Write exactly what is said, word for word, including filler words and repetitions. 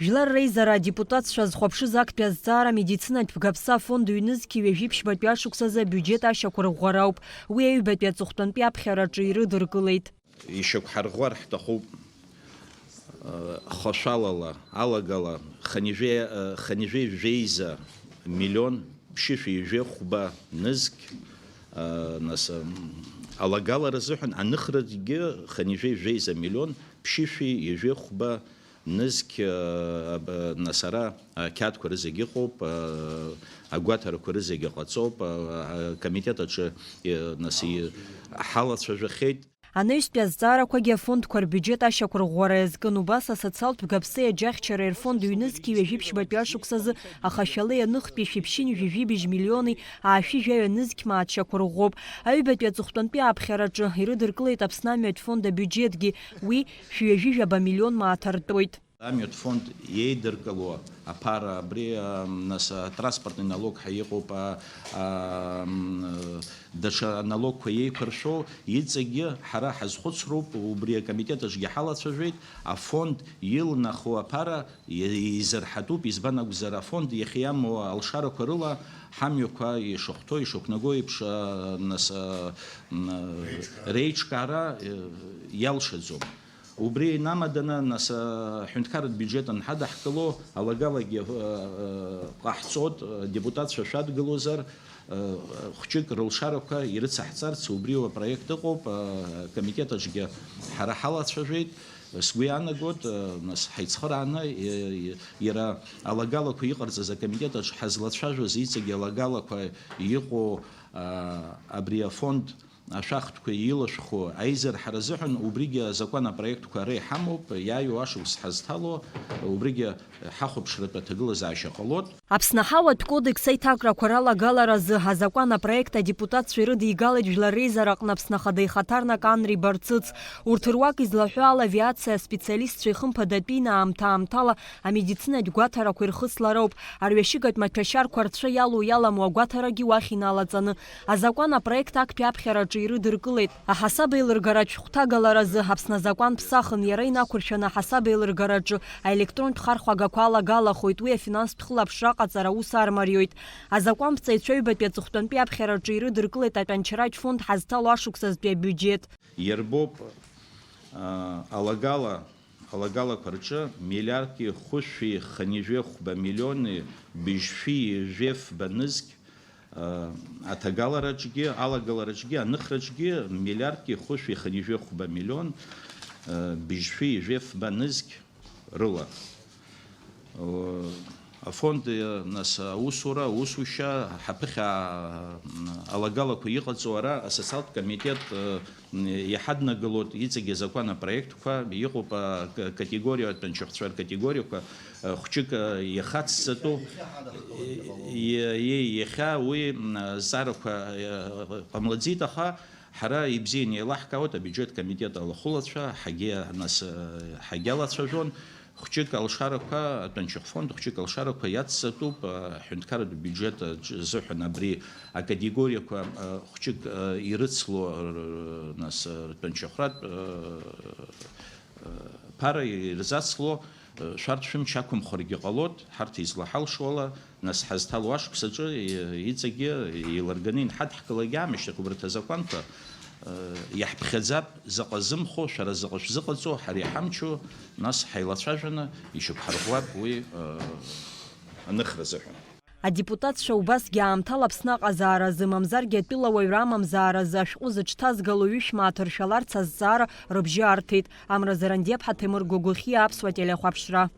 Жәлар реизара адепутатцәа зхәаԥшыз актәи азҵаара амедицинатә бгаԥса афонд ҩнызқьи ҩажәи ԥшьбатәи ашықәсазы абиуџьет ашьақәырӷәӷәара ауп. Уи аҩбатәи аҵыхәтәантәи аԥхьараҿы ирыдыркылеит. Ишьақәҳарӷәӷәар ҳҭахуп, э, хашәалала, алагала, хынҩажәи, э, хынҩажәи жәеиза миллион ԥшьышәи ҩажәи хәба нызқь, э, нас, м, алагалара азыҳәан, аныхратәгьы хынҩажәи жәеиза миллион ԥшьышәи ҩажәи хәба нызқь, э, аб-, нас ара ақьаадқәа рызегь ыҟоуп, э, агәаҭарақәа рызегь ҟаҵоуп, э, акомитет аҿы, э, нас и-, ҳалацәажәахьеит. Анаҩстәи азҵаарақәагьы афондқәа рбиуџьет ашьақәырӷәӷәара иазкын, убас асоциалтә бгаԥсеи аџьахьчареи рфонд ҩнызқьи ҩажәи ԥшьбатәи ашықәсазы ахашәалеи аныхтәи шәиԥшьынҩажәи жәибжь миллиони аашәи жәаҩа нызқь мааҭ шьақәырӷәӷәоуп. Аҩбатәи аҵыхәтәантәи аԥхьараҿы ирыдыркылеит Аԥсны амҩатә фонд абиуџьетгьы, уи шәи ҩажәи жәаба миллион мааҭ артуеит. Амҩатә фонд иеидыркыло аԥара абри, а, нас, атранспортный налог ҳәа иҟоуп, а, а, м, даҽа аналогқәа еиқәыршәо, иҵегьы ҳара ҳазхәыцроуп, убри акомитет аҿгьы ҳалацәажәеит, афонд илнахуа аԥара и-, изырҳатәуп, избан акәзар, афонд иахьиамоу алшарақәа рыла ҳамҩақәа ишахәҭоу, ишақәнаго еиԥш, а, нас, а, м, реиҿкаара, э, иалшаӡом. Убри инамаданы, нас, аҳәынҭқарратә биуџьет анҳадаҳкыло, алагалагьы, э, э, ҟаҳҵоит, э, депутатцәа шәадгылозар, э, хәҷык рылшарақәа ирыцаҳҵарц, убриоуп апроект ыҟоуп, э, акомитет аҿгьы ҳара ҳалацәажәеит. Сгәы иаанагоит, э, нас, ҳаицхырааны, э, э, иара алагалақәа иҟарҵаз акомитет аҿы ҳазлацәажәоз иҵегьы алагалақәа иҟоу, э, абри афонд ашәахтәқәа илашәхо аизырҳара азыҳәан, убригьы азакәан апроектқәа ара иҳамоуп, иааиуа ашықәс ҳазҭало, убригьы ҳахәаԥшратә аҭагылазаашьа ҟалоит. Аԥсны аҳауатә кодекс аиҭакрақәа ралагаларазы азакәан апроект адепутатцәа ирыдигалеит Жәлар реизара аҟны Аԥсны Ахада ихаҭарнак Анри Барцыц. Урҭ руак излаҳәо ала, авиациа аспециалистцәа ихымԥадатәины аамҭа-аамҭала амедицинатә гәаҭарақәа ирхыслароуп. Арҩашьыгатә маҭәашьарқәа рцәа иалоу-иаламу агәаҭарагьы уахь иналаҵаны, азакәан апроект актәи аԥхьараҿы ирыдыркылеит. Аҳасабеилыргаратә шәҟәҭагаларазы Аԥсны азакәан ԥсахын, иара инақәыршәаны аҳасабеилыргараҿы аелектронтә хархәагақәа алагалахоит, уи афинанстә хылаԥшра аҟаҵара аус армариоит. Азакәанԥҵаҩцәа ҩбатәи аҵыхәтәантәи аԥхьараҿы ирыдыркылеит атәанчаратә фонд ҳазҭало ашықәсазтәи абиуџьет. Иарбоуп, а, алагала, алагалақәа рҿы миллиардки хәышәи хынҩажәи хәба миллиони быжьшәи ҩажәи фба нызқь, а, аҭагалараҿгьы, алагалараҿгьы, аныхраҿгьы миллиардки хәышәи хынҩажәи хәба миллион, а, быжьшәи ҩажәи фба нызқь рыла. Афонд, нас, аусура, аусушьа, ҳаԥыхьа, м, алагалақәа иҟаҵоу ара асоциалтә комитет, э, м, иҳаднагалоит иҵегьы азакәан апроектқәа, иҟоуп, а, к-, категориа, атәанчахәцәа ркатегориақәа, э, хәҷык, э, иахацҵатәу, е-, е-, иахьа уи, м, азҵаарақәа, э, ҟамлаӡеит, аха ҳара ибзианы еилаҳкаауеит, абиуџьет комитет алахәылацәа, ҳагьи, нас, э, ҳагьалацәажәон. Хәҷык алшарақәа, атәанчахә фонд хәҷык алшарақәа иацҵатәуп, а, аҳәынҭқарратә биуџьет аҿ-, азыҳәан абри акатегориақәа, а, хәҷык, а, ирыцло, р-, р-, нас, а, ртәанчахәратә, а, а, ԥара ирзацло, а, шәарҭ-шәымч ақәымхаргьы ҟалоит, ҳарҭ излаҳалшо ала, нас ҳазҭало ашықәс аҿы, и-, иҵегьы еилырганы инҳадҳкылак аамышьҭахь убарҭ азакәанқәа, Иаҳԥхьаӡап, заҟа зымхо, шәара заҟа шәзыҟаҵо, ҳара иҳамчу, нас ҳаилацәажәаны ишьақәҳарӷәӷәап уи, э, аныхра азыҳәан. Адепутатцәа убасгьы аамҭала Аԥсны аҟазааразы, мамзаргьы атәылауаҩра амамзааразы ашәҟәы зыҽҭазгало ҩышә мааҭ ршәаларц азҵаара рыбжьы арҭеит. Амра Зарандиаԥҳа, Ҭемыр Гогәыхиа, Аԥсуа телехәаԥшра.